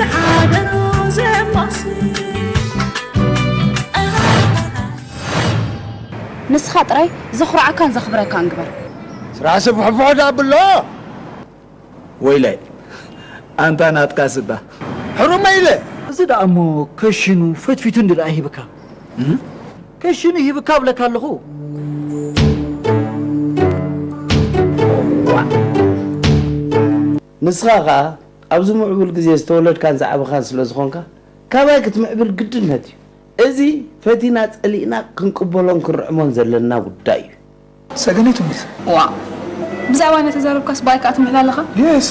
ዝሓደሮ ዘማሲ ንስኻ ጥራይ ዘኹርዓካን ዘኽብረካን ግበር። ስራሕ ስብሕብሖ ዳብሎ ወይለይ ኣንታ ናትካ ስዳ ሕሩመ ኢለ እዚ ደኣ እሞ ከሽኑ ፈትፊቱ እንዲ ደኣ ይህብካ ከሽኑ ይህብካ እብለካ ኣለኹ። ንስኻ ኸኣ ኣብዚ ምዕቡል ግዜ ዝተወለድካን ዝዓበኻን ስለ ዝኾንካ ካባይ ክትምዕብል ግድነት እዩ። እዚ ፈቲና ጸሊእና ክንቅበሎን ክንርዕሞን ዘለና ጉዳይ እዩ። ሰገነይ ትሙት። ዋእ ብዛዕባይ እናተዛረብካስ ብኣይ ከኣ ትምሕል ኣለኻ? Yes።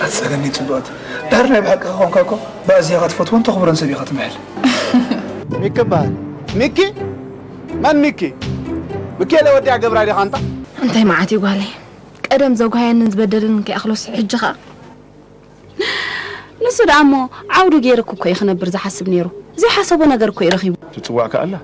ኣቲ ሰገነይ ጽቡቓት። ድሕሪ ናይ ብሓቂ ከኾንካ እኮ ብኣዝያኻ ትፈትዎን ተኽብሮን ሰብ ኢኻ ትምሕል። ሚኪ እበሃል። ሚኪ? መን ሚኪ? ምኪኤለ ወዲያ ገብራይ ዲኻ ኣንታ? እንታይ መዓት እዩ ጓለይ። ቀደም ዘጉሃየንን ዝበደለንን ከይኣኽሎስ ሕጂ ኸኣ ንሱ ደኣ እሞ ዓውዱ ገይሩ እኮ እዩ ክነብር ዝሓስብ ነይሩ። ዘይሓሰቦ ነገር እኮ እዩ ረኺቡ። ትጽዋዕ ከኣ ኣላ።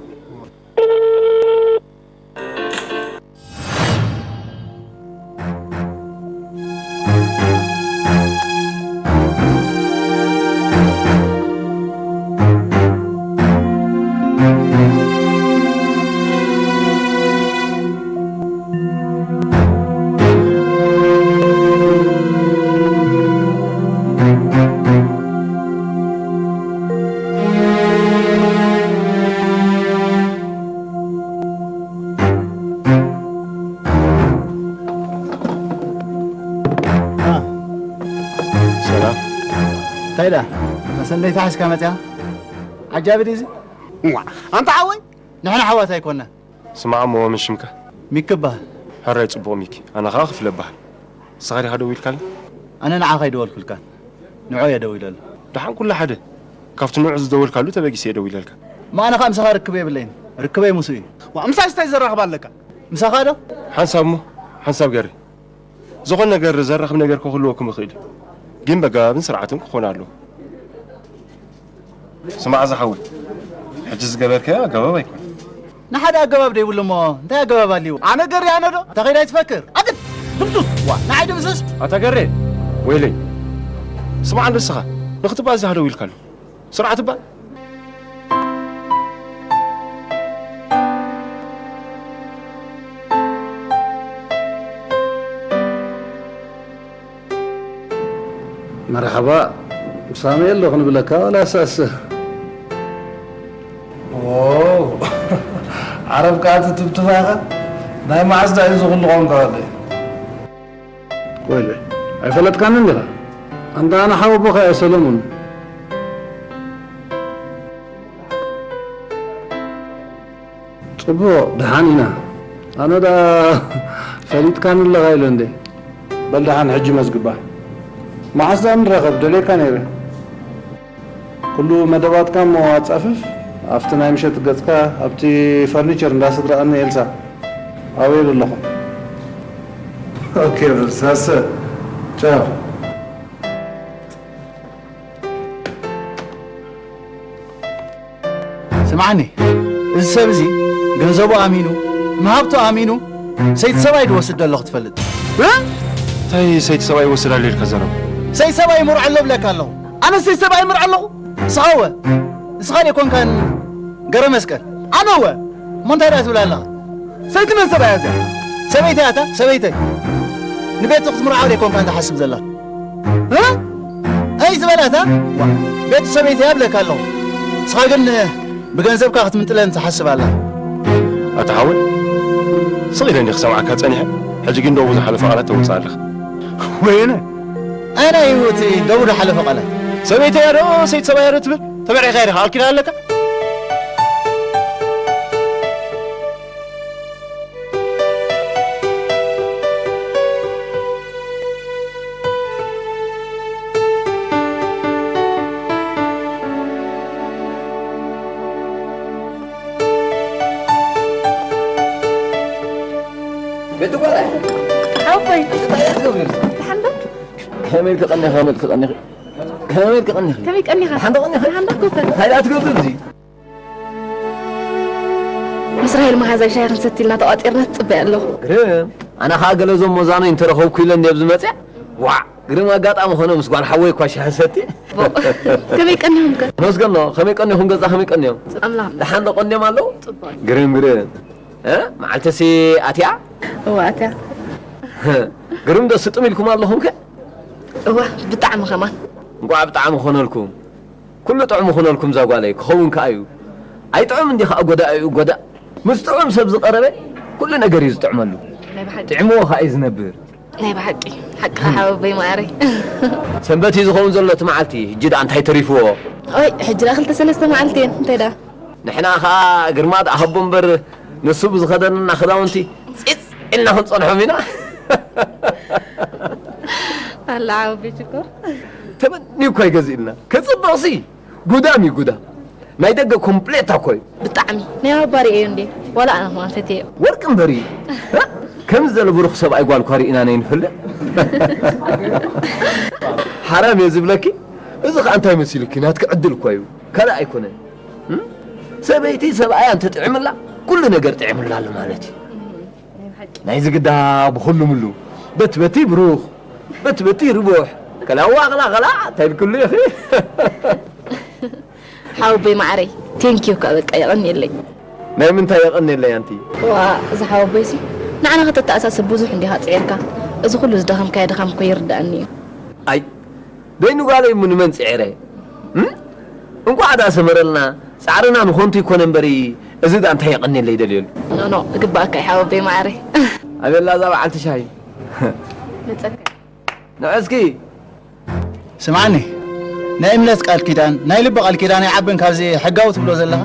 ሰላም። እንታይ ደኣ መሰንበይታ ሒዝካ መጺኣ? ዓጃቢ ድዩ እዚ? እዋ፣ ኣንታ ሓወይ፣ ንሕና ኣሕዋት ኣይኮናን። ስማዕ እሞ መን ሽምካ? ሚኪ እበሃል። ሕራይ ጽቡቕ ሚኪ፣ ኣነ ኸኣ ክፍለ እበሃል። ንስኻ ዲኻ ደዊልካለይ? ኣነ ንዓኻ ኣይደወልኩልካን፣ ንዑ እየ ደዊለሉ። ደሓን ኩሉ ሓደ፣ ካብቲ ንዑ ዝደወልካሉ ተበጊሰ እየ ደዊለልካ። እሞ ኣነ ኸኣ ምሳኻ ርክብ የብለይን፣ ርክበይ ምስኡ እዩ። ዋእ፣ ምሳይስ እንታይ ዘራኽብ ኣለካ? ምሳኻ ዶ? ሓንሳብ እሞ፣ ሓንሳብ ገሪ። ዝኾነ ነገር ዘራኽብ ነገር ክህልወኩም ይኽእል እዩ፣ ግን በጋብን ስርዓትን ክኾን ኣለዎ። ስማዕ ዝሓወይ፣ ሕጂ ዝገበርካዮ ኣገባብ ኣይኮነን። ንሓደ ኣገባብ ዶ ይብሉ እሞ እንታይ ኣገባብ ኣልዎ? ኣነ ገሪ ኣነ ዶ? ኣታ ከይድ ኣይትፈክር። ኣግድ ድምሱስ ዋ ንዓይ ድምስስ። ኣታ ገሬ ወይለይ ስማዕ ንስኻ ንኽትባእ እዚ ሃደው ኢልካሉ ስርዓት እባ። መርሓባ ሳሜ ኣሎ ክንብለካ ዋላ ሳሰ ዓረብ ከኣ ትትብትባ ኢኻ ናይ መዓስ ዳዩ ዝኹሉ ቋንቋ ወደይ ወይለ ኣይፈለጥካንን ዲኻ ኣንታ ኣነ ሓወቦኻ እየ ሰለሙን ጽቡቕ ደሓን ኢና ኣነ ደኣ ፈሊጥካኒ ኣለኻ ኢለ እንዴ በል ደሓን ሕጂ መዝግባ መዓስ ደኣ ንራኸብ ደልየካ ነይረ ኩሉ መደባትካ እሞ ኣጻፍፍ ኣብቲ ናይ ምሸት ገጽካ ኣብቲ ፈርኒቸር እንዳ ስድራኣኒ ኤልሳ ኣበይ ዘለኹም ኦኬ በል ሳሰ ቻው ስምዓኒ፣ እዚ ሰብ እዚ ገንዘቡ ኣሚኑ፣ ንሃብቱ ኣሚኑ፣ ሰይቲ ሰብኣይ ድወስድ ደለኹ ትፈልጥ። እ? እንታይ ሰይቲ ሰብኣይ ይወስድ ኣሎ ኢልካ ዘረባ? ሰይቲ ሰብኣይ ይምርዖ ኣሎ ብለካ ኣለኹ። ኣነ ሰይቲ ሰብኣይ ይምርዖ ኣለኹ? ንስኻ እወ። ንስኻ ደይኮንካን ገረመስቀል? ኣነ እወ። እሞ እንታይ ደኣ ትብል ኣለኻ? ሰይቲ መን ሰብኣያ እዚኣ? ሰበይተይ ኣታ፣ ሰበይተይ። ንቤቱ ክትምርዓው ደይኮንካን ትሓስብ ዘለኻ? እ? ኣይ ዝበላታ ዋ ቤት ሰበይተይ ኣብለካ ኣለኹ ንስኻ ግን ብገንዘብካ ክትምንጥለን ትሓስብ ኣላ ኣታ ሓወይ ስቕ ኢለ እንዲ ክሰምዓካ ጸኒሐ ሕጂ ግን ደቡ ዝሓለፈ ቃላት ተውፅእ ኣለኻ ወይነ ኣነ እዩ እቲ ደቡ ዝሓለፈ ቃላት ሰበይተይ ዶ ሰይቲ ሰብኣያ ዶ ትብል ተመርዒኻ ኢኻ ኣልኪዳ ኣለካ ቤቱ ጓላይ ሓወቦይ እንታይ እያ ትገብሪ ኣብዚ? ደሓን ዶ? ከመይ ኢልኪ ቀኒኺ ከመይ ኢልኪ ቀኒኺ? ከመይ ኢልኪ ቀኒኺ? ከመይ ቀኒኻ? ደሓን ዶ ቀኒኺ? ደሓን ዶ ኮፈል? እንታይ ደኣ ትገብሪ ኣብዚ? ምስ ራሄል መሓዛይ ሻሂ ክንሰቲ ኢልና ተቋጺርና ትጽበይ ኣለኹ። ግርም ኣነ ኸኣ ገለ ዞም ሞዛኖይ እንተረኸብኩ ኢለ እንድየ ኣብዚ መጽያ ዋዕ ግርም ኣጋጣሚ ኾነ ምስ ጓል ሓወይ እኳ ሻሂ ሰቲ። ከመይ ቀኒኹም ከ? መስገኖ፣ ከመይ ቀኒኹም? ገዛ ከመይ ቀኒዮም? ኣምላኽ ደሓን ዶ ቀኒዮም ኣለዉ? ግርም ግርም። እ? መዓልተሲ ኣትያ? እዋ ኣትያ። ግርም ዶ ስጥም ኢልኩም ኣለኹም ከ? እዋ ብጣዕሚ ከማን። እንቋዕ ብጣዕሚ ኾነልኩም። ኩሉ ጥዑም ኾነልኩም እዛ ጓለይ፣ ክኸውን ከኣ እዩ። ኣይጥዑም እንዲ ኸኣ ጎዳእ እዩ፣ ጎዳእ። ምስ ጥዑም ሰብ ዝቐረበ ኩሉ ነገር እዩ ዝጥዕመሉ። ናይ ብሓቂ። ጥዕምዎ ኸኣ እዩ ዝነብር። ናይ ብሓቂ። ሓቅኻ ሓወቦይ መዓረይ። ሰንበት እዩ ዝኸውን ዘሎ እቲ መዓልቲ። ሕጂ ደኣ እንታይ ተሪፍዎ? ኦይ፣ ሕጂ ደኣ ክልተ ሰለስተ መዓልቲ እየን። እንታይ ደኣ? ንሕና ኸኣ ግርማ ደኣ ሃቦ እምበር ንሱ ብዝኸደንና ኽዳውንቲ ጺጽ ኢልና ክንጸንሖም ኢና። ኣላ ሓወቦይ ሽኮር። ተመንዩ እኳ ይገዝእልና። ከጽብቕሲ ጉዳም እዩ ጉዳም። ናይ ደገ ኮምፕሌት እኮ እዩ። ብጣዕሚ ናይ ባባ ርእየዮ እንዴ ዋላ ኣነ ከማን ፈትየዮ። ወርቂ እምበር እዩ። ከምዚ ዘለ ብሩኽ ሰብኣይ ጓል እኳ ርኢና ነይንፈልጥ። ሓራም እየ ዝብለኪ። እዚ ኸኣ እንታይ መሲሉኪ? ናትኪ ዕድል እኳ እዩ። ካልእ ኣይኮነን። እም? ሰበይቲ ሰብኣያ እንተጥዕምላ ኩሉ ነገር ጥዕምላ ኣሎ ማለት እዩ። ናይዚ ግዳ ብኹሉ ምሉ በቲ በቲ ብሩኽ በቲ በቲ ርቡሕ ከላዋ ኸላ ኸላ እንታይ ኢልክሉ ኢኺ? ሓወቦይ ማዓረይ ቴንኪዩ እካ በቃ የቐንየለይ። ናይ ምንታይ የቐንየለይ ኣንቲ? ዋ እዚ ሓወቦይሲ ንዓና ከተተኣሳስር ብዙሕ እንዲኻ ፅዒርካ። እዚ ኩሉ ዝደኸምካዮ ድኻም እኮ ይርደኣኒ እዩ። ኣይ ደይኑ ጓለይ እሞ ንመን ፅዒረ? እም? እንቋዕ ደኣ ሰመረልና፣ ፃዕርና ንኾንቱ ይኮነ እምበሪ፣ እዚ ደኣ እንታይ የቐንየለይ ደልየሉ? ኖ ኖ፣ እግበኣካ እዩ ሓወቦይ ማዓረይ። ኣበላ እዛ በዓልቲ ሻሂ። መፀካ። ንዑ እስኪ። ስምዓኒ፣ ናይ እምነት ቃል ኪዳን፣ ናይ ልቢ ቃል ኪዳን ኣይዓብን ካብዚ ሕጋዊ ትብሎ ዘለኻ?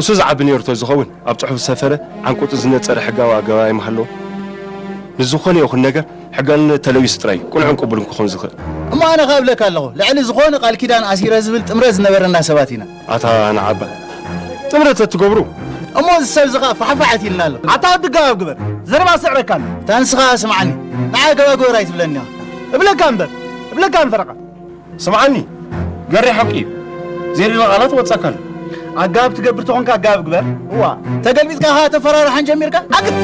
እሱ ዝዓቢ ነይሩ ተዝኸውን፣ ኣብ ጽሑፍ ዝሰፈረ ዓንቀጹ ዝነጸረ ሕጋዊ ኣገባብ ኣይምሃለዎን። ንዝኾነ ይኹን ነገር ሕጋውነት ተለቢሱ ጥራይ ቅኑዕን ቅቡልን ክኾን ዝኽእል። እሞ ኣነ ኸኣ እብለካ ኣለኹ፣ ልዕሊ ዝኾነ ቃል ኪዳን ኣሲረ ዝብል ጥምረት ዝነበረና ሰባት ኢና። ኣታ ንዓባ ጥምረት ተትገብሩ። እሞ እዚ ሰብ እዚ ኸኣ ፋሕፋሕ ኣትዩልና ኣሎ። ኣታ ወዲ ኣገባብ ግበር፣ ዘረባ ኣስዕረካ ኣሎ። እታ ንስኻ ስምዓኒ፣ ንዓይ ኣገባብ ግበር ኣይትብለኒ ኢኻ። እብለካ እምበር፣ እብለካ እምበር ኸኣ። ስምዓኒ፣ ገሬ ሓቂ እዩ። ዘይደለ ቃላት ወጻካ ኣሎ። ኣጋብ ትገብር ተኾንካ ኣጋብ ግበር። እዋ፣ ተገልቢጥካ ከኣ ተፈራርሓን ጀሚርካ? ኣግድ!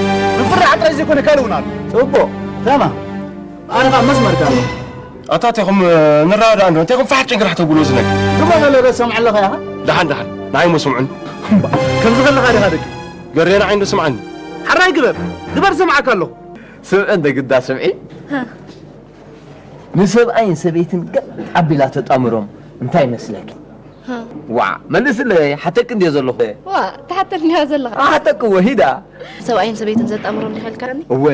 ምፍርራሕ ጥራይ ዘይኮነ ካልእ እውን ኣሎ። ጽቡቕ፣ ተማም። ኣነ ከኣ መስመርካ ኣለኹ። ኣታ እንታይ ኢኹም ንረዳዳእ እንዶ እንታይ ኢኹም ፋሕ ጭንግራሕ ተብሉ እዚ ነገር? ግባ በለ ዶ ትሰምዕ ኣለኻ ኢኻ? ደሓን ደሓን፣ ንዓይ እሞ ስምዑኒ። እምባ፣ ከምዚ ከለኻ ዲኻ ደቂ? ገሬ ንዓይ እንዶ ስምዓኒ። ሕራይ ግበር፣ ግበር፣ እሰምዓካ ኣለኹ። ስምዒ እንዶ ግዳ ስምዒ። ንሰብኣይን ሰበይትን ገጥ ኣቢላ ተጣምሮም እንታይ ይመስለኪ? ዋእ መልስለይ ሓተኪ እንድየ ዘለኹ። ዋእ ትሓተኒ እንዲኻ ዘለኻ። ኣይሓተክዎ ሂዳ። ሰብኣይን ሰበይትን ዘጣምሮም ዲኻ ኢልካኒ? እወ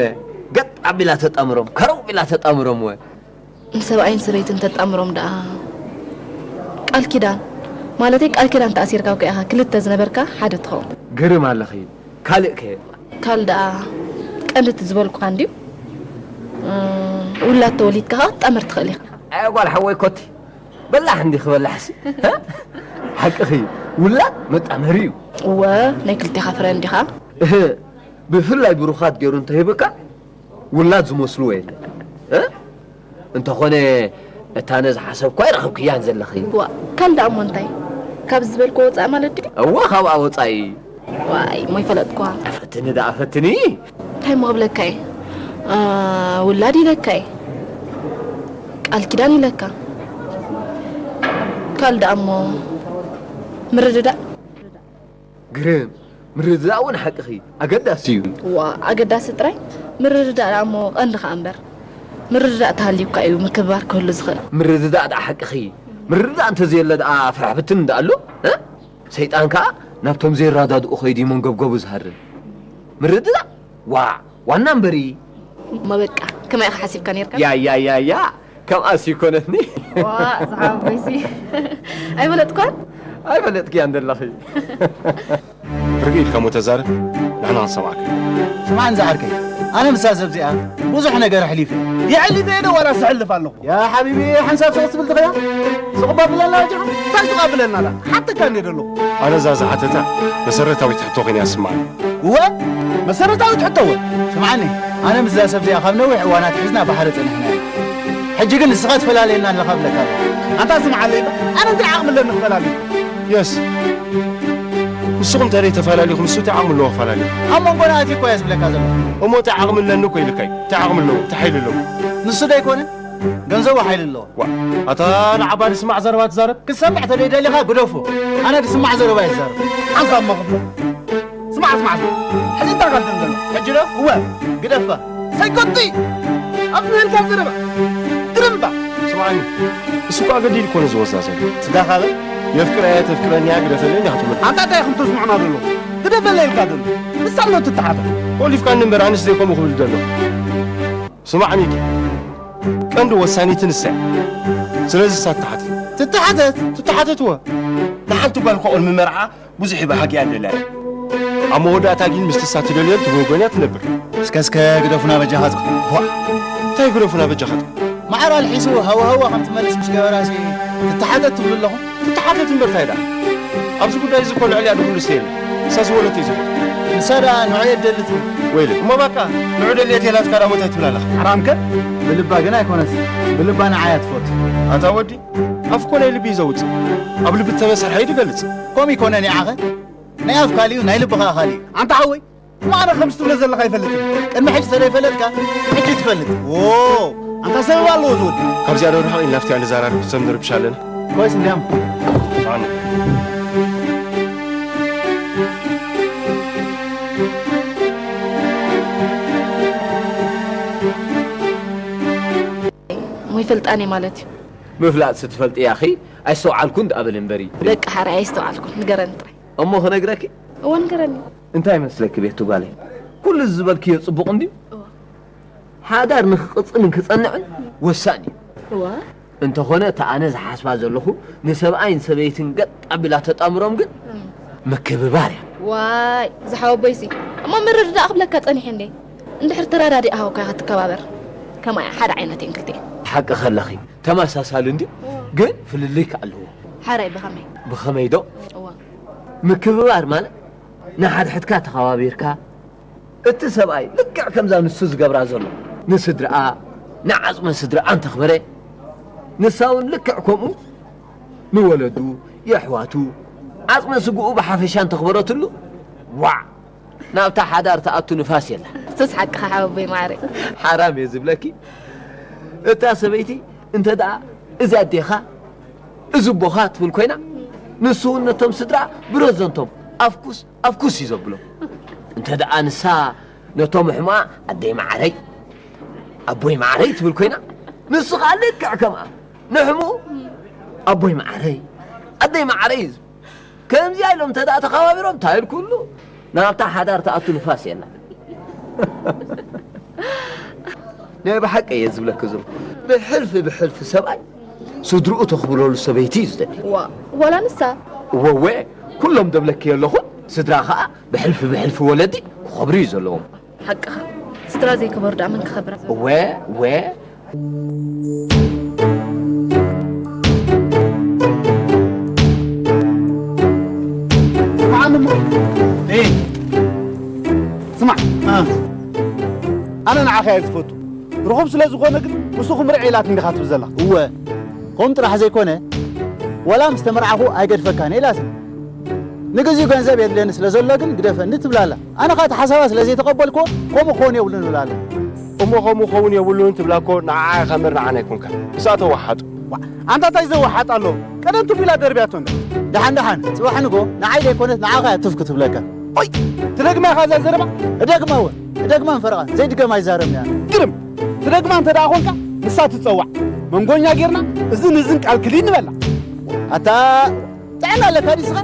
ገጥ ኣቢላ ተጣምሮም ከረው ኢላ ተጣምሮም እወ። ንሰብኣይን ሰበይትን ተጣምሮም ደኣ ቃል ኪዳን ማለተይ ቃል ኪዳን ተኣሲርካ እኮ ኢኻ ክልተ ዝነበርካ ሓደ ትኸውን። ግርም ኣለኺ። ካልእ ከ? ካልእ ደኣ ቀንዲ እቲ ዝበልኩኻ እንድዩ። ውላድ ተወሊድካ ኸዓ ክትጣመር ትኽእል ኢኻ። ኣየ ጓል ሓወይ ኮቲ በላሕ እንዲ ክበላሕሲ። ሓቅኺ ውላድ መጣመሪ እዩ። እወ ናይ ክልቴኻ ፍረ እንዲኻ። ብፍላይ ብሩኻት ገይሩ እንተሂብካ ውላድ ዝመስልዎ የለን። እንተኾነ እታ ነዚ ሓሰብኳ ኣይረኸብክያን ዘለኺ። ዋእ ካልእ ደኣ እሞ እንታይ? ካብዚ ዝበልክዎ ወጻኢ ማለት ድዩ? እወ ካብኣ ወጻኢ። ዋይ እሞ ኣይፈለጥክዋን። ፈትኒ ደኣ ፈትኒ። እንታይ እሞ ክብለካ እየ? ውላድ ኢለካ እየ። ቃል ኪዳን ኢለካ። ካልእ ደኣ እሞ ምርድዳእ። ግርም! ምርድዳእ እውን ሓቅኺ ኣገዳሲ እዩ። ዋእ ኣገዳሲ ጥራይ ምርድዳእ ደኣ እሞ ቀንዲ ከኣ እምበር። ምርድዳእ ተሃልዩካ እዩ ምክብባር ክህሉ ዝኽእል። ምርድዳእ ደኣ ሓቅኺ። ምርድዳእ እንተዘየለ ደኣ ፍራሕ ብትን ደኣ ኣሎ። ሰይጣን ከኣ ናብቶም ዘይራዳድኡ ከይዱ እዩ መንገብገቡ ዝሃርም። ምርድዳእ ዋእ ዋና እምበሪ። እሞ በቃ ከማይ ኢኻ ሓሲብካ ኔርካ? ያያያያ ከምኣስ ይኮነትኒ። ዋእ ዝሓወይሲ ኣይፈለጥኳን። ኣይፈለጥክያን ዘለኺ። ርግእ ኢልካ እሞ ተዛረብ ንሕና ክንሰምዓካ። ስምዓኒ ዝዓርከይ ኣነ ምስዛ ሰብ እዚኣ ብዙሕ ነገር ኣሕሊፈ። የሕሊፈ እየ ዶ ዋላስ እሕልፍ ኣለኹ? ያ ሓቢቢ ሓንሳብ ስቕ ትብል ትኽእላ? ስቕ እባ ብለና ኣጆኻ። እንታይ ስቕ ኣብለና ደኣ? ክሓተካ እንድየ ደለኹ። ኣነ እዛ ዝሓተታ መሰረታዊት ሕቶ ኮይና እያ ትስምዓኒ። እወ መሰረታዊት ሕቶ እወ። ስምዓኒ ኣነ ምስዛ ሰብ እዚኣ ካብ ነዊሕ እዋን ኣትሒዝና ብሓደ ጸኒሕና ኢና። ሕጂ ግን ንስኻ ትፈላልየና ኣለኻ እብለካ ኣለኹ። ኣንታ ስምዓለይ እባ ኣነ እንታይ ዓቕሚ ኣለኒ ክፈላልየካ? የስ ንስኹም ተደይ ተፈላሊኹም ንሱ እንታይ ዓቕሚ ኣለዎ ክፈላልየኩም? ኣብ መንጎና ኣትዩ እኮ እየ ዝብለካ ዘለኹ። እሞ እንታይ ዓቕሚ ኣለኒ እኮ ኢልካይ እንታይ ዓቕሚ ኣለዎ እንታይ ሓይሊ ኣለዎ? ንሱ ዶ ኣይኮነን? ገንዘቡ ሓይሊ ኣለዎ። ዋ፣ ኣታ ንዓባ ዝስማዕ ዘረባ ትዛረብ? ክትሰምዕ ተደይደሊኻ ግደፎ። ኣነ ዝስማዕ ዘረባ እየ ዝዛረብ። ሓንሳብ መኽፍሎ። ስማዕ፣ ስማዕ፣ ስማዕ። ሕዚ እንታይ ካልተን ዘሎ? ሕጂ ዶ? እወ። ግደፋ። ሰይኮቲ! ኣብ ዝህልካ ዘረባ። ግርምባ! ስምዓኒ፣ እሱ እኮ ኣገዲድ እኮ ነው ዝወዛዘብ። ስጋኻ በል። የፍቅረያ ተፍቅረንያ ግደፈለይ እንዲኻ ትብል። ኣንታ እንታይ ኢኹም ተስምዑና ዘሎ? ግደፈለይ ኢልካ ዘሎ? ንሳ ኣሎ ትተሓተ። ኮሊፍካኒ እምበር ኣነስ ዘይከምኡ ክብል ዘሎ። ስማዕ ሚኪ፣ ቀንዲ ወሳኒት ንሳ እያ። ስለዚ እሳ ትተሓተት። ትተሓተት? ትተሓተትዎ። ንሓንቲ ጓል እኮ ቅድሚ መርዓ ብዙሕ ይበሃግ እያ እንደላይ። ኣብ መወዳእታ ግን ምስቲ እሳ ትደልዮ ትብህጎን እያ ትነብር። እስከ፣ እስከ ግደፉና በጃኻትኩም። ቧ! እንታይ ግደፉና በጃኻትኩም? ማዕረ ኣልሒሱ ሃዋሃዋ ከም ትመልስ ምስ ገበራሲ ትተሓተት ትብሉ ኣለኹም? ትተሓተት እምበር እንታይ ደኣ? ኣብዚ ጉዳይ እዚ እኮ ልዕሊኣ ድኹሉ ሰብ የለን። እሳ ዝበለቶ እዩ ዝኹን። ንሳ ደኣ ንዑ እየ ደልት። ወይለ፣ እሞ በቃ ንዑ ደልየት እየ ናትካ ደኣ ሞት ኣይትብል ኣለኻ። ሓራምከ ብልባ ግን ኣይኮነስ፣ ብልባ ንዓይ እያ ትፈቱ። ኣታ ወዲ፣ ኣፍ እኮ ናይ ልቢ እዩ ዘውጽእ። ኣብ ልቢ እተመሰርሐ እዩ ዝገልጽ። ከምኡ ይኮነ ንዓኸ? ናይ ኣፍ ካሊኡ፣ ናይ ልቢ ኸኣ ካሊኡ። ኣንታ ሓወይ፣ እሞ ኣነ ከምዚ ትብሎ ዘለኻ ኣይፈልጥን። ቅድሚ ሕጂ ተዘይፈለጥካ፣ ሕጂ ትፈልጥ። ዎ፣ ኣንታ ሰበብ ኣለዎ እዚ ወዲ። ካብዚኣ ዶ ርሕቕ ኢልና ኣብቲኣ ንዘራረብ፣ ክሰም ንርብሽ ኣለና። ኮይስ እንዲያም። ኣነ። እሞ ይፈልጣኒ ማለት እዩ። ምፍላጥ ስትፈልጥያ ኺ ኣይስተውዓልኩን ደኣ በል እምበሪ። ደቂ ሓራይ ኣይስተውዓልኩን፣ ንገረኒ ጥራይ። እሞ ክነግረኪ? እወ፣ ንገረኒ። እንታይ መስለኪ ቤቱ ጓለይ? ኩሉ ዝበልክዮ ጽቡቕ እንድዩ። እወ። ሓዳር ንክቕጽልን ክጸንዕን ወሳኒ እዩ። እወ። እንተኾነ፣ እታ ኣነ ዝሓስባ ዘለኹ፣ ንሰብኣይን ሰበይትን ገጥ ኣቢላ ተጣምሮም ግን እም። ምክብባር እያ። ዋይ፣ ዝሓወቦይሲ። እሞ ምርድዳእ ክብለካ ጸኒሐ እንዴ? እንድሕር ተረዳዲእኻ እኮ ኢኻ ትከባበር። ከማይ ሓደ ዓይነት እየን ክልቲኤን። ሓቂ ከለኺ፣ ተመሳሳሊ እንድዩ፣ እወ። ግን ፍልልይ ከ ኣለዎ። ሓራይ ብኸመይ? ብኸመይ ዶ? እወ። ምክብባር ማለት ንሓድሕድካ ተኸባቢርካ፣ እቲ ሰብኣይ ልክዕ ከምዛ ንሱ ዝገብራ ዘሎ፣ ንስድርኣ፣ ንዓጽመ ስድርኣ እንተኽበረ፣ ንሳ እውን ልክዕ ከምኡ ንወለዱ፣ የሕዋቱ፣ ዓጽመ ስግኡ ብሓፈሻ እንተኽበረትሉ፣ ዋዕ! ናብታ ሓዳር ትኣቱ ንፋስ የላ። እሱስ ሓቅኻ ሓወቦይ ማዕረ። ሓራም እየ ዝብለኪ። እታ ሰበይቲ እንተ ደኣ እዚ ኣዴኻ፣ እዚ ኣቦኻ ትብል ኮይና፣ ንሱ እውን ነቶም ስድራ ብረዘንቶም ኣፍኩስ፣ ኣፍኩስ እዩ ዘብሎ። እንተ ደኣ ንሳ ነቶም ሕሙኣ ኣደይ ማዕረይ፣ ኣቦይ ማዕረይ ትብል ኮይና፣ ንሱ ኸኣ ልክዕ ከምኣ ንሕሙኡ ኣቦይ ማዕረይ፣ ኣደይ ማዕረይ እዩ ዝብል። ከምዚኣ ኢሎም እንተ ደኣ ተኸባቢሮም፣ እንታይ ኢልኩሉ? ናብታ ሓዳር ትኣቱ ንፋስ የላ። ናይ ብሓቂ እየ ዝብለኪ ዘለኹ። ብሕልፊ ብሕልፊ ሰብኣይ ስድርኡ ተኽብረሉ ሰበይቲ እዩ ዝደሊ። ዋ፣ ዋላ ንሳ? እወ፣ እወ፣ ኩሎም ደብለኪ ኣለኹን። ስድራ ኸኣ ብሕልፊ ብሕልፊ ወለዲ ክኸብሩ እዩ ዘለዎም። ሓቅኻ። ስድራ ዘይከበሩ ደኣ መን ክኸብራ? እወ፣ እወ። ስምዓኒ እሞ። እይ። ስማዕ። እ። ኣነ ንዓኻ እየ ዝፈቱ። ርኹብ ስለ ዝኾነ ግን ንሱ ክምርዕ ኢላትኒ ዲኻ ትብል ዘለኻ? እወ። ከምኡ ጥራሕ ዘይኮነ፣ ወላ ምስ ተመርዓኹ ኣይገድፈካን እየ ኢላትኒ። ንግዚኡ ገንዘብ የድልየኒ ስለ ዘሎ ግን ግደፈኒ ትብል ኣላ። ኣነ ኸኣ እቲ ሓሳባ ስለ ዘይተቐበልክዎ፣ ከምኡ ክኸውን የብሉን እብል ኣለኹ። እሞ ከምኡ ክኸውን የብሉን ትብላ እኮ ንዓኣ ኢኻ እምበር ንዓና ኣይኮንካን። ምስኣ ተወሓጡ። ዋ፣ ኣንታ እንታይ ዘወሓጥ ኣሎ? ቀደም ትቢላ ደርብያቶ እንዳ። ደሓን ደሓን፣ ጽባሕ ንግሆ ንዓይ ዘይኮነት ንዓኻ እያ ትፍ ክትብለካ። ኦይ፣ ትደግማ ኢኻ እዛ ዘረባ? እደግማ እወ፣ እደግማ ምፈረቓ፣ ዘይድገም ኣይዛረብን እየ ኣነ። ግርም፣ ትደግማ እንተ ደኣ ኾንካ፣ ንሳ ትጸዋዕ። መንጎኛ ጌርና፣ እዝን እዝን ቃል ክሊን ንበላ። ኣታ ጥዕና ኣለካ ድዩ ስኻ?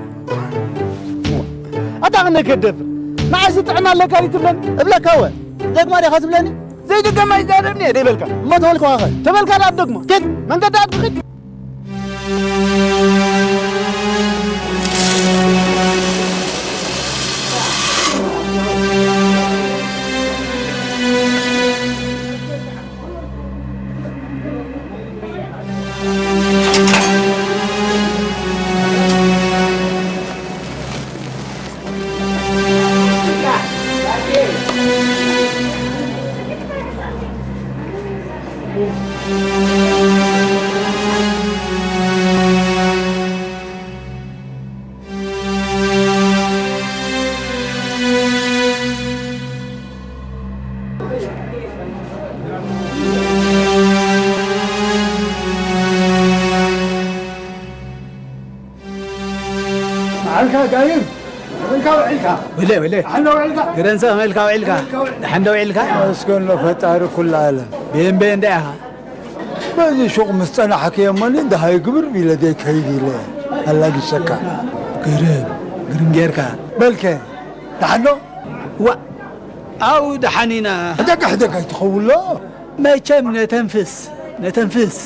ኣታ ኸነ ከደፍር። ንዓይሲ ጥዕና ኣለካ ድዩ ትብለኒ? እብለካ እወ። ደግማ ዲኻ ትብለኒ? ዘይድገም ኣይዛረብን እየ ደይበልካ። እሞ ተበልኩኻ ኸ? ተበልካ ደኣ ትደግሞ። ኪድ፣ መንገዲ ኣድኺድ። ጋይም፣ ከመይካ ውዒልካ? ወለ፣ ወለ። ደሓን ዶ ውዒልካ? ገረንሰ፣ ከመይልካ ውዒልካ? ከመይልካ ውዒልካ? ደሓን ዶ ውዒልካ? መስገን ፈጣሪ ኩሉ ዓለም። ቤን፣ ቤን፣ እንታይ ኢኻ? በዚ ሹቕ ምስ ጸናሕክዮ እሞኒ፣ ደሃይ ግብር ኢለ ዘይከይድ ኢለ ኣላጊሰካ። ግርም፣ ግርም ጌርካ። በልከ፣ ደሓን ዶ? ዋ፣ ኣው ደሓን ኢና። ሕደጋ፣ ሕደጋ ኣይትኸውን ሎ። መቸም ነተንፍስ፣ ነተንፍስ።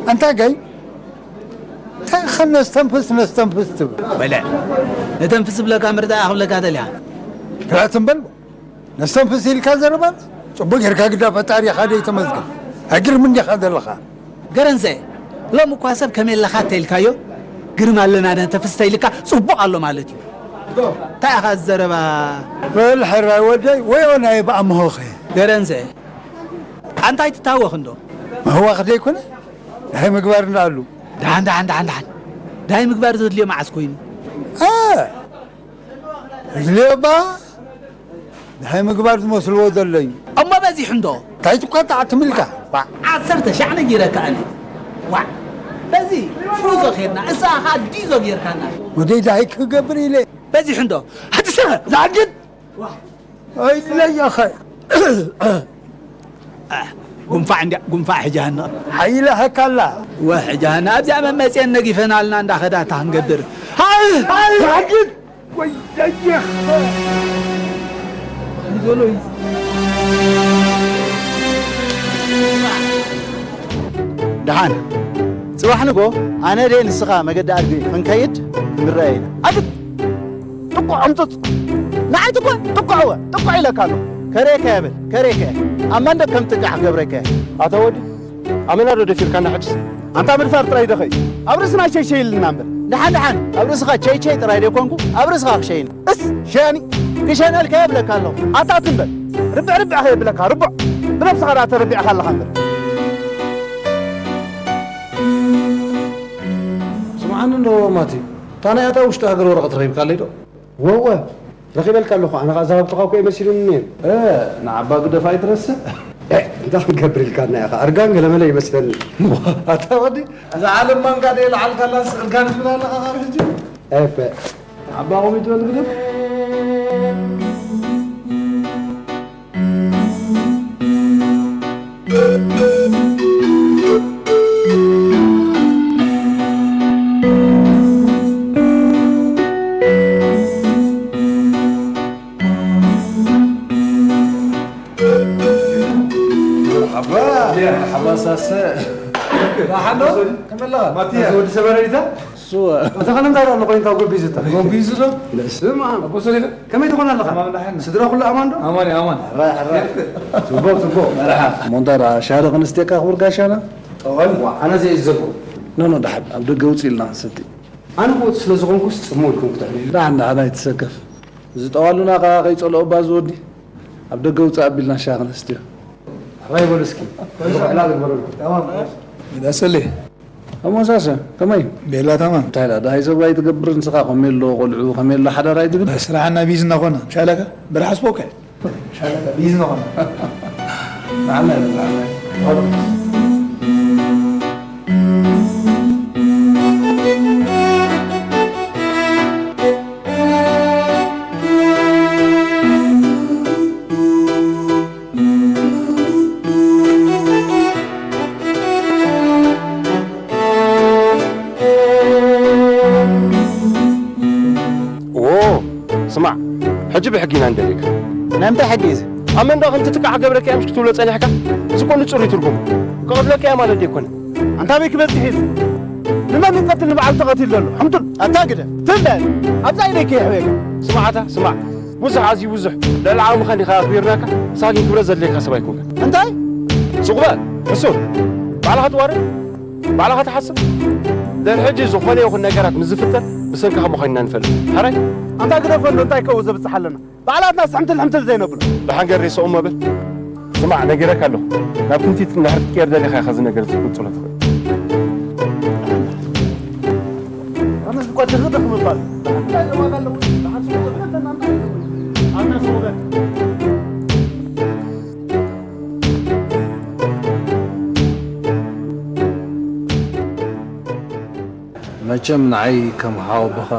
ኣንታ ጋይ፣ እንታይ ኢኻ ነስተንፍስ፣ ነስተንፍስ ትብል? በለ፣ ነተንፍስ ዝብለካ እምበር እንታይ ክብለካ ደልያ? ግራት እምበል፣ ነስተንፍስ ኢልካ ዘረባ፣ ጽቡቕ ጌርካ ግዳ ፈጣሪኻ ደይ ተመስገን። ኣይግርም እንዲኻ ዘለኻ። ገረንሰ፣ ሎም እኳ ሰብ ከመይ ኣለኻ እንተኢልካዮ፣ ግርም ኣለና ነተንፍስ እንተኢልካ፣ ጽቡቕ ኣሎ ማለት እዩ። እንታይ ኢኻ ዘረባ? በል ሕራይ ወደይ፣ ወዮ ናይ ብኣምሆኸ። ገረንሰ፣ ኣንታይ ትታወኽ እንዶ? ምህዋኽ ደይኮነ? ናይ ምግባር እንዳኣሉ። ደሓን፣ ደሓን፣ ደሓን፣ ደሓን። ናይ ምግባር ዘድልዮ መዓስ ኮይኑ? እ፣ ዘድልዮ እባ ናይ ምግባር ዝመስልዎ ዘሎ እዩ። እሞ በዚሑ እንዶ? እንታይ ትቆጣዕ ትምልካ? ዋ፣ ዓሰርተ ሻዕ ነጊረካ ኣነ። ዋ፣ በዚ ፍሩዞ ኬድና፣ እሳ ኸኣ ዲዞ ጌርካና። ወደይ ዳይ ክገብር ኢለ። በዚሑ እንዶ? ሕጂ ሰኸ? ዛግድ! ዋ። ኣይለይ ኣኸ። ጉንፋዕ እንድያ፣ ጉንፋዕ ሕጂ ሃንቕ። ሓይለ ሃካላ። ወ፣ ሕጂ ሃና ኣብዚኣ መመፅየን ነጊፈናልና እንዳኸዳ እታ ክንገብር። ሃ-፣ ሃ-፣ ዛግድ! ወይ ደየኸ። ይዞሎ ይዝ-፣ ደሓን። ጽባሕ ንጎ ኣነ ደይ ንስኻ መገዲ ኣድጊ ክንከይድ ክንረኣየ ኢና። ኣግድ! ጥቁዕ ሕምጡጥ! ንዓይ ጥቁዕ! ጥቁዕ እወ! ጥቁዕ ኢለካ ኣለኹ። ከሬከ እየ በል፣ ከሬከ እየ። ኣብ መንደቕ ከም ጥቃዕ ክገብረካ እየ። ኣታ ወዲ፣ ኣመና ዶ ደፊርካና ሕጅስ? ኣንታ ምድፋር ጥራይ ዶ ኸይ? ኣብ ርእስና ሸይሸይ ኢልና እምበር። ደሓን ደሓን፣ ኣብ ርእስኻ ቸይቸይ ጥራይ ደይኮንኩ፣ ኣብ ርእስኻ ክሸይን። እስ፣ ሸያኒ! ክሸነልካ የብለካ ኣለኹ። ኣታ ትም በል። ርብዕ ርብዕ ከየብለካ፣ ርቡዕ። ብነብስኻ ደኣ ተረቢዕካ ኣለኻ እምበር። ስምዓኒ እንዶ ማቲ፣ እታ ናይ ኣታ ውሽጢ ሃገር ወረቐት ረኺብካለይ ዶ? ወወ፣ ረኺበልካ ኣለኹ። ኣነ ኸኣ ዝሃብኩኻ እኮ እዩ መሲሉኒ ነይሩ። እ፣ ንዓባ ግደፍ ኣይትረስዕ። እ፣ እንታይ ክንገብር ኢልካና ኢኻ? እርጋን ገለመለ ይመስለኒ። ኣታ ወዲ፣ እዛ ዓለም ማንካ ደይ ለዓልካላ ስቕ ኢልካ ንትብል ኣለኻ ካብ ሕጂ? ኤፐ። ንዓባ ከምኡ ይትበል ግደፍ። መርሓባ። መርሓባ ሳሰ። ደሓን ዶ? ከመይ ኣለኻ? ማቲያ። እዚ ወዲ ሰበረሪታ? እሱ። ኣታ ከ እንታይ ኣሎ ኮይኑ እንታይ ጎቢዙ እታ? ጎቢዙ ዶ? ስማ። ኣቦ ሰሊም። ከመይ ትኾን ኣለኻ? ኣማን ደሓን። ስድራ ኩሉ ኣማን ዶ? ኣማን እዩ፣ ኣማን። ሕራይ፣ ሕራይ። ጽቡቕ፣ ጽቡቕ። መርሓ። እሞ እንታይ ደኣ፣ ሻሂ ዶ ክንስትየካ ክቡር ጋሻና? ጠዋል። ዋ፣ ኣነ ዘይእዘዝኩ። ኖ፣ ኖ፣ ደሓን። ኣብ ደገ ውጽእ ኢልና ክንሰቲ። ኣነ ክወጽእ ስለ ዝኾንኩስ ጽምው ኢልኩም ክትሕልዩ። ደሓን፣ ደሓን፣ ኣይትሰከፍ። እዚ ጠዋሉና ከኣ ከይጸልኦ እባ ዝወዲ። ኣብ ደገ ውጽእ ኣቢልና ሻሂ ክነስትዮ። ሕራይ በሉ እስኪ። ዕላል ግበረልኩም። ተማም። ይዳሰለይ። ኣሞሳሰ፣ ከመይ? ቤላ ተማም። እንታይ ደኣ፣ ደሃይ ሰብ ኣይትገብር ንስኻ፣ ከመይ ኣሎ ቆልዑ፣ ከመይ ኣሎ ሓዳር ኣይትብል? ስራሕና ቢዝና ኮና፣ ምሻለካ? ብርሓስ ፖከ። ምሻለካ ቢዝና ኮና። ንዓና እዩ፣ ንዓና እዩ። ዎ፣ ስማዕ፣ ሕጂ ብሕጊ ኢና ንደልየካ። ናይ ምንታይ ሕጊ እዩ እዚ? ኣብ መንደቕ ከምቲ ትካዕ ገብረካ እያ ምሽ ክትብሎ ጸኒሕካ? እዚ እኮ ንጹር እዩ ትርጉሙ። ክቐትለካ እያ ማለት ደይኮነ። ኣንታ ኣበይ ክበጽሕ እዩ እዚ? ንመን ይቀትል ንበዓል ተቐቲሉ ዘሎ? ሕምጡል። ኣታ ግደ። ትም በል። ኣብዛ ኢደይ ከየሕውየካ። ስማዕ ኣታ፣ ስማዕ። ብዙሕ ኣዝዩ ብዙሕ። ልዕሊ ዓቕምኻ እንዲኻ ኣኽቢርናካ፣ ንስኻ ግን ክብረት ዘድልየካ ሰብ ኣይኮንካን። እንታይ? ሱቕ በል፣ ሕሱር። ባዕልኻ ትዋረድ፣ ባዕልኻ ትሓስብ። ድሕሪ ሕጂ ዝኾነ ይኹን ነገራት ምስ ዝፍጠር፣ ብሰንክኻ ምዃኑ ኢና ንፈልጥ። ሕራይ? ኣንታ ግደፈሉ፣ እንታይ ከው ዘብጽሕ ኣለና? ባዕላትና ስሕምትል ሕምትል ዘይነብሎ። ብሓንገር ሬስኦም መብል። ስማዕ፣ ነጊረካ ኣለኹ። ናብ ክንቲት እንድሕር ክትቀየር ደሊኻ ኢኻ እዚ ነገር ክትቅጽሎ ትኽእል። ኣነስ እኳ ድኽድኽ ምባል። መቸም ንዓይ ከም ሓወቦኻ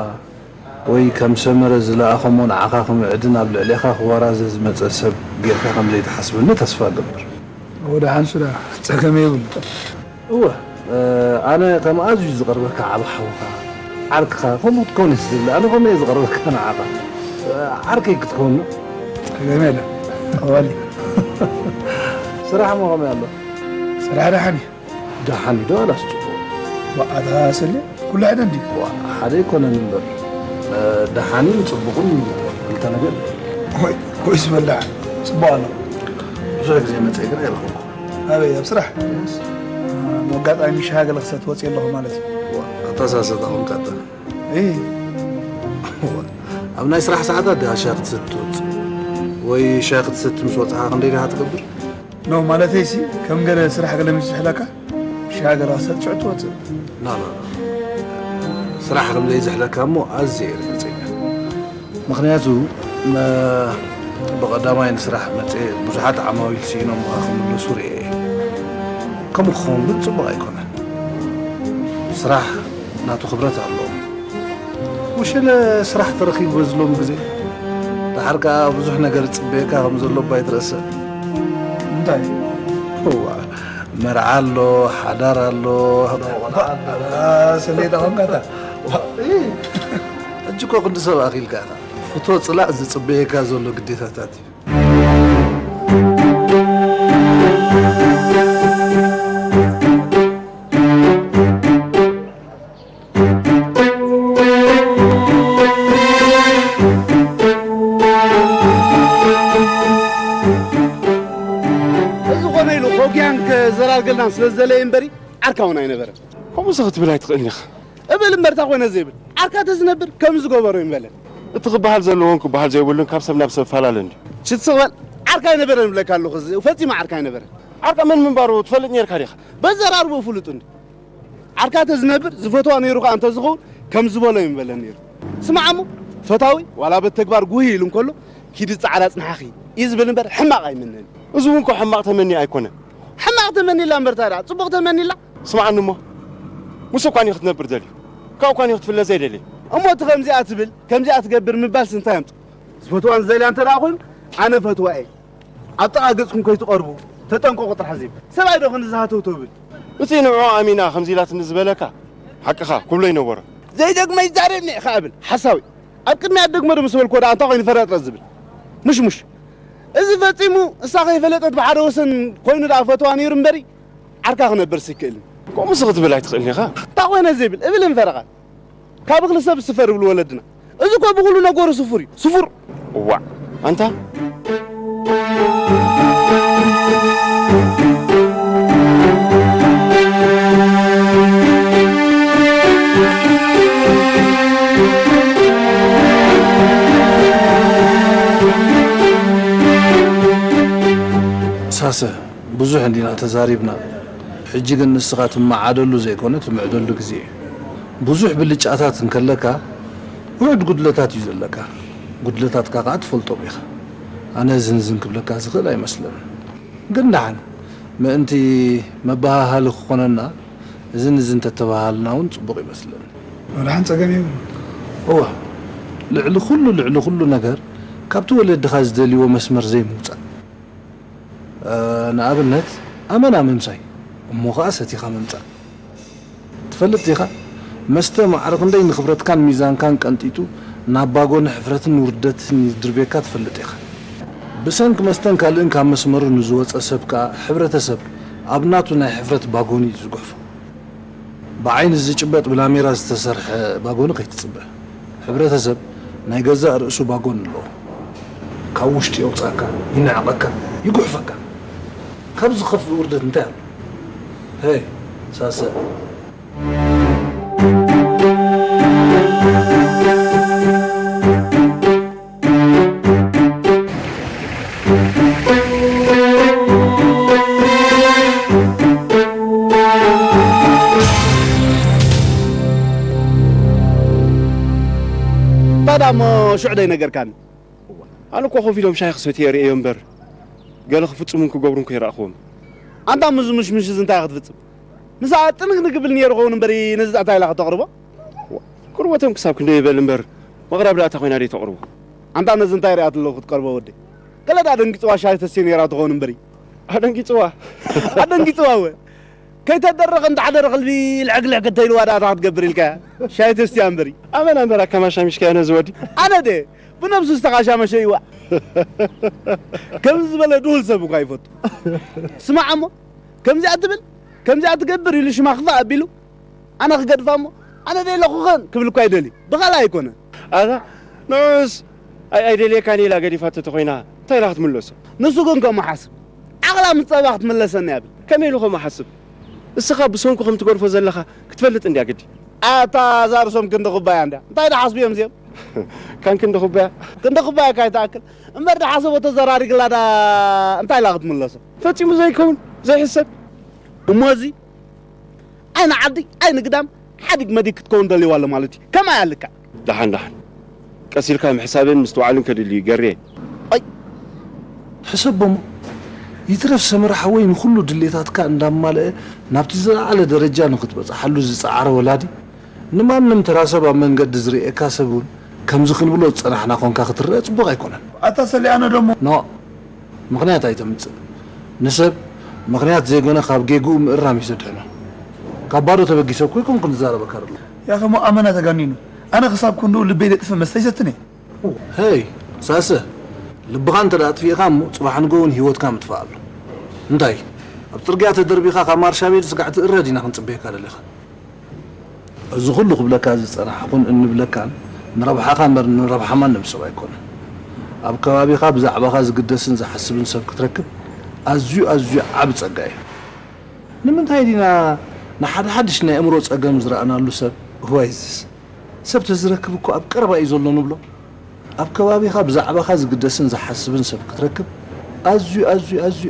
ወይ ከም ሰመረ ዝለኣኸሞ ንዓኻ ክምዕድን ኣብ ልዕሌኻ ክወራዘ ዝመጸ ሰብ ጌርካ ከም ዘይትሓስበኒ ተስፋ እገብር። ወደ ሓንሱዳ ጸገም የብሉ። እወ፣ ኣነ ከም ኣዝዩ ዝቐርበካ ዓቢ ሓውኻ፣ ዓርክኻ፣ ከምኡ ክትከውን እየ ዝደሊ። ኣነ ከምኡ እየ ዝቐርበካ ንዓኻ። ዓርከይ ክትከውን። ጸገም የለን። ኣዋሊ። ስራሕ እሞ ከመይ ኣሎ? ስራሕ ደሓን እዩ። ደሓን እዩ ዶ ኣላስ ጽቡቕ? ዋእ፣ ኣታ ስለ ኩሉ ሓደ እንድዩ። ዋእ፣ ሓደ ኣይኮነን እምበር፣ እ፣ ደሓንን ጽቡቕን ክልተ ነገር እዩ። ወይ፣ ወይ ዝበላዕ ጽቡቕ ኣሎ። ብዙሕ ግዜ መጸ ግን ኣይረኸብኩ። ኣበይ፣ ኣብ ስራሕ? የስ። እ፣ ኣጋጣሚ ሻሂ ገለ ክሰቲ ወጺአ ኣለኹ ማለት እዩ። ዋእ፣ ኣታ ሳሰ ዳኹም ካታ። እይ። ዋእ፣ ኣብ ናይ ስራሕ ሰዓታት ድኣ ሻሂ ክትሰቲ ትወጽእ? ወይ ሻሂ ክትሰቲ ምስ ወጻኻ ክንደይ ዲኻ ትገብር? ኖ፣ ማለተይሲ፣ ከም ገለ ስራሕ ገለ ምስ ዝሕለካ፣ ሻሂ ገለ ክሰቲ ሽዑ ትወጽእ። ኖ፣ ኖ፣ ኖ። ስራሕ ከም ዘይዝሕለካ እሞ ኣዝየ እየ ርግጸኛ። ምኽንያቱ፣ መ-፣ ብቐዳማይ ንስራሕ መጽየ ብዙሓት ዓማዊል ስኢኖም ክምለሱ ርእየ እየ። ከምኡ ክኸውን ግን ጽቡቕ ኣይኮነን። ስራሕ ናቱ ክብረት ኣለዎ። ወሸለ ስራሕ ተረኺቡ በዚ ሎሚ ግዜ። ደሓር ከኣ ብዙሕ ነገር ዝጽበየካ ከም ዘሎ እባ ኣይትረስዕ። እንታይ? እዋ፣ መርዓ ኣሎ፣ ሓዳር ኣሎ፣ ቆልዓ ኣሎ። ባ-፣ ሰለይታ ኾንካታ? ዋ፣ እ፣ ሕጂ እኮ ክንዲ ሰብ ኣኺልካ ኢኻ። ፍቶ ጽላእ ዝጽበየካ ዘሎ ግዴታታት እዩ። እዚ ኮነ ኢሉ ኮጊያን ከዘራርገልና ስለ ዝደለየ እምበሪ ዓርካ እውን ኣይነበረን። ከምኡ ሲ ክትብል ኣይትኽእልን ኢኻ። እብል እምበር፣ እንታይ ኮነ ዘይብል? ዓርካ ተዝነብር ከም ዝገበሮ ይምበለን። እቲ ክበሃል ዘለዎን ክበሃል ዘይብሉን ካብ ሰብ ናብ ሰብ ፈላለ እንድዩ። ሽት ስቕ በል። ዓርካ ኣይነበረን እብለካ ኣለኹ። እዚ ፈጺሙ ዓርካ ኣይነበረን። ዓርካ መን ምንባሩ ትፈልጥ ኔርካ ዲኻ? በዘራርብኡ ፍሉጥ እንድዩ። ዓርካ ተዝነብር ዝፈትዋ ነይሩ ከኣ እንተዝኸውን ከም ዝበሎ ይምበለን ነይሩ። ስማዕ እሞ፣ ፈታዊ ዋላ በቲ ተግባር ጉህይ ኢሉ እንከሎ፣ ኪዲ ጻዕዳ ጽንሓኺ እዩ ዝብል እምበር ሕማቕ ኣይምነን። እዚ እውን እኮ ሕማቕ ተመኒ ኣይኮነን። ሕማቕ ተመኒላ እምበር ታዲያ ጽቡቕ ተመኒላ? ስምዓኒ እሞ፣ ምስ እኳ እየ ክትነብር ደልዩ፣ ካብኡ እኳ እየ ክትፍለ ዘይደልየ። እሞ እቲ ከምዚኣ ትብል፣ ከምዚኣ ትገብር ምባልስ እንታይ ኣምጽኦ? ዝፈትዋን ዝደልያ እንተ ደኣ ኮይኑ፣ ኣነ ፈትዋ እየ። ኣብ ጥቓ ገጽኩም ከይትቐርቡ ተጠንቀቑ ጥራሕ ዝብል። ሰብኣይ ዶ ክንዲ ዝሃተውተው ብል? እቲ ንዕኡ ኣሚና ከምዚ ኢላትኒ ዝበለካ፣ ሓቅኻ ክብሎ ይነበሮ። ዘይደግመ ይዛረብኒ ኢኻ እብል፣ ሓሳዊ። ኣብ ቅድሚያ ትደግሞ ዶ ምስ በልኩዎ ደኣ እንታይ ኮይኑ ፈረጥረጥ ዝብል? ሙሽሙሽ። እዚ ፈጺሙ እሳ ከይፈለጠት ብሓደ ወሰን ኮይኑ ደኣ ፈትዋ ነይሩ እምበሪ፣ ዓርካ ክነብርስ ይክእልን። ከምኡስ ክትብል ኣይትኽእልን ኢኻ። እንታይ ኮይነ ዘይብል፣ እብል እንፈረቓ። ካብ እኽሊ ሰብ ዝስፈር ይብሉ ወለድና። እዚ እኮ ብኹሉ ነገሩ ስፉር እዩ። ስፉር። እዋእ፣ ኣንታ። ሳሰ፣ ብዙሕ እንዲና ተዛሪብና። ሕጂ ግን ንስኻ ትመዓደሉ ዘይኮነ ትምዕደሉ ግዜ እዩ። ብዙሕ ብልጫታት እንከለካ፣ ውሑድ ጉድለታት እዩ ዘለካ። ጉድለታትካ ከኣ ትፈልጦም ኢኻ። ኣነ እዝን እዝን ክብለካ ዝኽእል ኣይመስለንን። ግን ደሓን፣ ምእንቲ መበሃሃሊ ክኾነና፣ እዝን እዝን ተተበሃሃልና እውን ጽቡቕ ይመስለኒ። ደሓን ጸገም የብሉን። እወ፣ ልዕሊ ኩሉ፣ ልዕሊ ኩሉ ነገር፣ ካብቲ ወለድኻ ዝደልይዎ መስመር ዘይምውጻእ። እ፣ ንኣብነት፣ ኣመና ምምሳይ፣ እሞ ኸኣ ሰቲኻ ምምጻእ። ትፈልጥ ዲኻ? መስተ ማዕረ ክንደይ ንኽብረትካን ሚዛንካን ቀንጢጡ፣ ናብ ባጎኒ ሕፍረትን ውርደትን ይድርብየካ ትፈልጥ ኢኻ። ብሰንኪ መስተን ካልእን ካብ መስመሩ ንዝወጸ ሰብ ከኣ፣ ሕብረተሰብ ኣብ ናቱ ናይ ሕፍረት ባጎኒ እዩ ዝጉሕፎ። ብዓይኒ ዝጭበጥ ብላሜራ ዝተሰርሐ ባጎኒ ከይትጽበ። ሕብረተሰብ ናይ ገዛእ ርእሱ ባጎኒ ኣለዎ። ካብ ውሽጢ የውጻእካ፣ ይንዕቐካ፣ ይጉሕፈካ። ካብዚ ዝኸፍእ ውርደት እንታይ ኣሎ? ሄይ፣ ሳሰ። ታዲያ እሞ ሽዑ ደይ ነገርካኒ? ኣነ እኮ ኮፍ ኢሎም ሻሂ ክሰትዩ ርእየ እምበር፣ ገለ ክፍጽሙን ክገብሩን ከይረኣኽዎም። ኣንታ ምዚ ምሽምሽ እዚ እንታይ ክትፍጽም? ምስኣ ጥንግ ንግብል ነይሩ ኸውን እምበር፣ ነዚ እንታይ ኢላ ከተቕርቦ? ዋ፣ ቅርበቶም ክሳብ ክንደይ ይበል እምበር፣ መቕረብ ደኣ እታ ኮይና ደይ ተቕርቦ? ኣንታ ነዚ እንታይ ሪኣት ኣለኹ ክትቀርቦ ወደይ? ገለ ደኣ ደንጊጽዋ ሻይ ተስቴ ነይራ ትኸውን እምበሪ። ኣደንጊጽዋ? ኣደንጊጽዋ እወ። ከይተደረኸ እንዳሓደረ ከልቢ ልዕግልዕ ከተይልዋ ደኣ እታ ክትገብር ኢልካያ። ሻይ ተስትያ እምበሪ። ኣመና እምበር ኣከማሻሚሽካዮ ነዚ ወዲ። ኣነ ደ ብነብሱ ዝተኻሻመሸ ይዋ። ከምዚ ዝበለ ድሁል ሰብ እኳ ይፈቱ። ስማዕ እሞ፣ ከምዚኣ ትብል፣ ከምዚኣ ትገብር ኢሉ ሽማ ክፋእ ኣቢሉ፣ ኣነ ክገድፋ እሞ፣ ኣነ ደይ ለኹኸን ክብል እኳ ይደሊ። ብኻልእ ኣይኮነን። ኣታ ንዑስ ኣይ ኣይደልየካን ኢላ ገዲፋቶ ተኾይና እንታይ ኢላ ክትምለሶ? ንሱ ግን ከምኡ ሓስብ። ዓቕላ ምስ ጸባ ክትምለሰኒ እያ ብል። ከመይ ኢሉ ከምኡ ሓስብ? እስኻ ብሰንኩ ከም ትገድፎ ዘለኻ ክትፈልጥ እንድያ ግዲ። ኣታ እዛ ርእሶም ክንዲ ኩባያ እንድያ። እንታይ ደሓስቡ እዮም እዚኦም? ካን ክንዲ ኩባያ? ክንዲ ኩባያ ካይትኣክል። እምበር ደሓሰቦ ተዘራሪግላ ዳ እንታይ ኢላ ክትምለሶ? ፈጺሙ ዘይከውን፣ ዘይሕሰብ። እሞ እዚ ኣይንዓዲ ኣይንግዳም ሓዲግ መዲግ ክትከውን ደልይዋ ኣሎ ማለት እዩ። ከማይ ኣልካ። ደሓን ደሓን። ቀስ ኢልካ ምሕሳብን ምስትውዓልን ከድሊ እዩ ገርየ። ኣይ ሕሰቦሞ። ይትረፍ ሰመረ ሓወይ ንኹሉ ድሌታትካ እንዳማልአ ናብቲ ዝለዓለ ደረጃ ንኽትበጽሓሉ ዝጸዓረ ወላዲ ንማንም ተራ ሰብ ኣብ መንገዲ ዝርእየካ ሰብ እውን ከምዚ ክንብሎ ዝጸናሕና ኾንካ ክትረአ ጽቡቕ ኣይኮነን። ኣታ ሰሊኣነ ደሞ። ኖ ምኽንያት ኣይተምጽእ። ንሰብ ምኽንያት ዘይኮነ ካብ ጌግኡ ምእራም እዩ ዘድሕኖ። ካብ ባዶ ተበጊሰ እኮ ኣይኮንኩን ዝዛረበካ ዘሎ። ያኸሞ ኣመና ተጋኒኑ። ኣነ ክሳብ ክንድኡ ልበይ ደጥፈ መስተ ይሰትን እየ። ሄይ ሳሰ ልብኻ እንተ ኣጥፊእኻ እሞ ጽባሕ ንጎ እውን ህይወትካ ምጥፋእ ኣሎ። እንታይ ኣብ ጽርግያ ተደርቢኻ ካብ ማርሻ ቤድ ስጋዕ ትእረ ዲና ክንጽበየካ ደሊኻ? እዚ ኩሉ ክብለካ ዝጸናሕኹን እንብለካን ንረብሓኻ እምበር ንረብሓ ማንም ሰብ ኣይኮነን። ኣብ ከባቢኻ ብዛዕባኻ ዝግደስን ዝሓስብን ሰብ ክትረክብ ኣዝዩ ኣዝዩ ዓቢ ጸጋ እዩ። ንምንታይ ዲና ንሓደ ሓድሽ ናይ ኣእምሮ ጸገም ዝረኣናሉ ሰብ እዋይ እዝስ ሰብ ተዝረክብ እኮ ኣብ ቀረባ እዩ ዘሎ ንብሎ። ኣብ ከባቢኻ ብዛዕባኻ ዝግደስን ዝሓስብን ሰብ ክትረክብ ኣዝዩ ኣዝዩ ኣዝዩ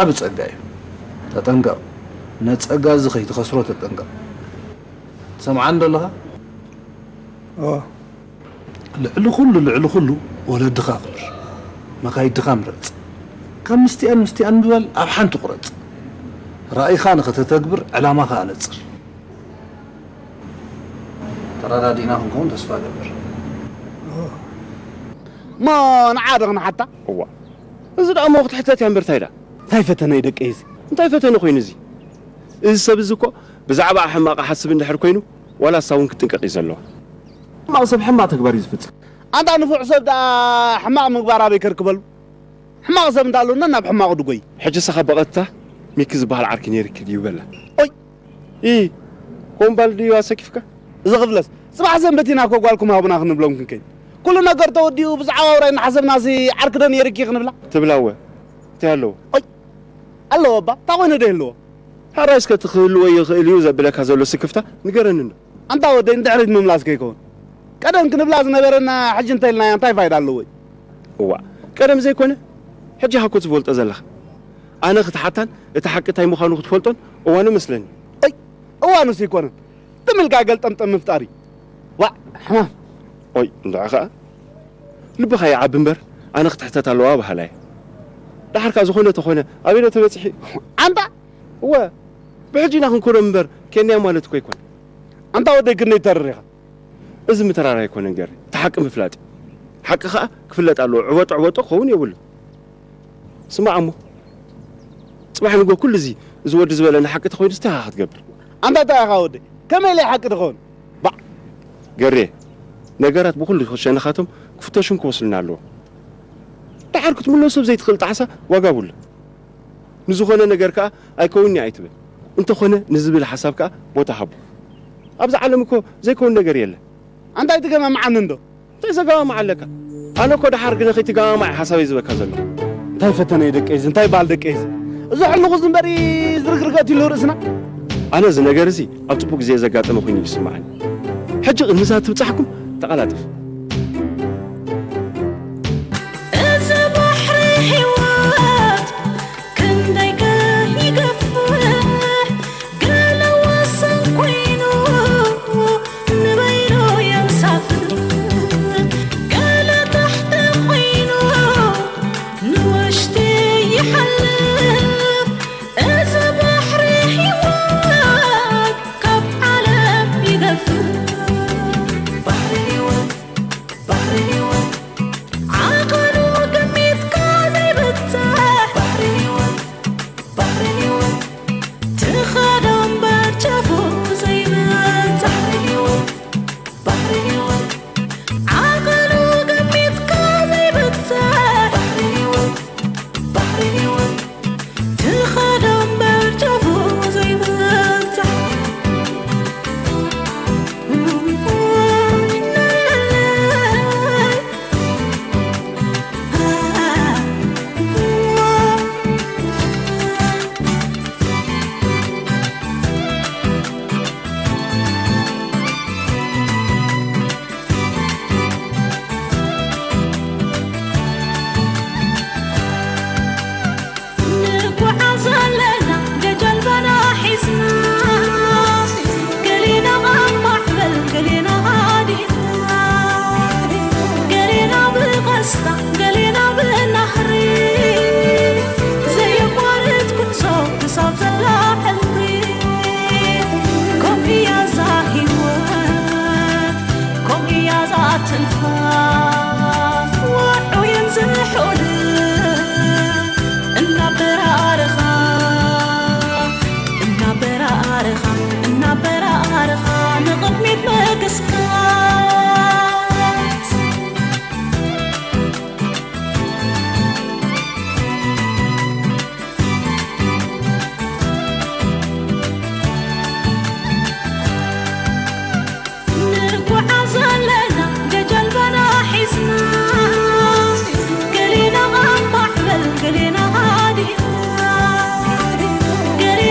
ዓቢ ጸጋ እዩ። ተጠንቀቕ። ነጸጋ እዚ ከይትኸስሮ ተጠንቀቕ። ትሰምዓኒ ዶ ኣለኻ? ልዕሊ ኩሉ ልዕሊ ኩሉ ወለድኻ ኣኽብር። መኻይድኻ ምረጽ። ካብ ምስቲኣን ምስቲኣን ምባል ኣብ ሓንቲ ቁረጽ። ራኢኻ ንኸተተግብር ዕላማኻ ኣነጽር። ተረዳዲእና ክንከውን ተስፋ እገብር። እሞ ንዓ ዶ ክንሓታ? እዋ እዚ ደኣ እሞ ክትሕተት እያ እምበር እንታይ ደኣ? እንታይ ፈተነ እዩ ደቀይ እዚ? እንታይ ፈተነ ኮይኑ እዚ? እዚ ሰብ እዚ እኮ ብዛዕባኣ ሕማቕ ይሓስብ እንድሕር ኮይኑ ዋላ እሳ እውን ክትጥንቀቕ እዩ ዘለዋ። ሕማቕ ሰብ ሕማቕ ተግባር እዩ ዝፍጽም። ኣንታ ንፉዕ ሰብ ደኣ ሕማቕ ምግባር ኣበይ ከርክበሉ? ሕማቕ ሰብ እንዳኣሎና ናብ ሕማቑ ድጎይ። ሕጂ እሳ ካብ ብቐጥታ ሚኪ ዝበሃል ዓርኪ ነይርኪ ድዩ በላ። ኦይ! ኢ! ኮምባል ድዩ ኣሰኪፍካ? እዚ ክብለስ ጽባሕ ሰንበት ኢና እኮ ጓልኩም ሃቡና ክንብሎም ክንከይድ። ኩሉ ነገር ተወዲኡ ብዛዕባ ውራይ እናሓሰብናሲ ዓርኪ ዶ ነይርኪ ክንብላ? ትብላ እወ። እንታይ ኣለዎ? ኦይ! ኣለዎ እባ፣ እንታይ ኮይኑ ዶ ይህልዎ? ሕራይ እስከ እቲ ክህልዎ ይኽእል እዩ ዘብለካ ዘሎ ስክፍታ ንገረኒ እንዶ። ኣንታ ወደይ ንድሕሪት ምምላስ ከይከውን። ቀደም ክንብላ ዝነበረና ሕጂ እንተኢልናያ እንታይ ፋይዳ ኣለዎ እዩ? እዋእ ቀደም ዘይኮነ ሕጂ ኢኻ እኮ ትፈልጦ ዘለኻ። ኣነ ክትሓታን እቲ ሓቂ እንታይ ምዃኑ ክትፈልጦን እዋኑ መስለኒ። ኣይ እዋኑስ ኣይኮነን። ትም ኢልካ ገልጠምጠም ምፍጣር እዩ። ዋእ ሕማም። ኦይ እንድዒ ኸኣ ልብኻ ይዓቢ እምበር ኣነ ክትሕተት ኣለዋ በሃላይ እየ። ደሓር ከኣ ዝኾነ ተኾነ ኣበይ ዶ ተበጺሑ እዩ? ኣንታ እወ ብሕጂ ኢና ክንክዶም እምበር ኬንያ ማለት እኮ ኣይኮነን። ኣንታ ወደይ ክንደይ ተርር ኢኻ። እዚ ምትራር ኣይኮነን ገሬ፣ እቲ ሓቂ ምፍላጥ እዩ። ሓቂ ኸኣ ክፍለጥ ኣለዎ፣ ዕወጦ ዕወጦ ክኸውን የብሉን። ስማዕ እሞ፣ ጽባሕ ንግሆ ኩሉ እዚ፣ እዚ ወዲ ዝበለኒ ሓቂ ተኾይኑስ እንታይ ኢኻ ክትገብር? ኣንታ እንታይ ኢኻ ወደይ፣ ከመይ ኢለ ሓቂ ትኸውን? ባዕ! ገሬ፣ ነገራት ብኹሉ ሸነኻቶም ክፍተሹን ክበስሉን ኣለዎም። ደሓር ክትምለሶ ብዘይትኽእል ጣዕሳ ዋጋ የብሉን። ንዝኾነ ነገር ከኣ ኣይከውንን'ዩ ኣይትበል። እንተኾነ ንዝብል ሓሳብ ከኣ ቦታ ሃቦ። ኣብዚ ዓለም እኮ ዘይከውን ነገር የለን። ኣንታ ኣይትገማምዓኒ እንዶ። እንታይ ዘገማምዓ ኣለካ? ኣነ እኮ ደሓር ግነ ከይትገማማዕ እየ ሓሳበይ ዝህበካ ዘለኹ። እንታይ ፈተነ እዩ ደቀይ እዚ? እንታይ በሃል ደቀይ እዚ? እዚ ሕልኹ እዚ እምበር ዝርግርግ ኣትዩሉ ርእስና። ኣነ እዚ ነገር እዚ ኣብ ጽቡቕ ግዜ ዘጋጠመ ኮይኑ እዩ ዝስምዓኒ። ሕጂ ቅድሚ እዛ ትብጻሕኩም ተቐላጠፍ።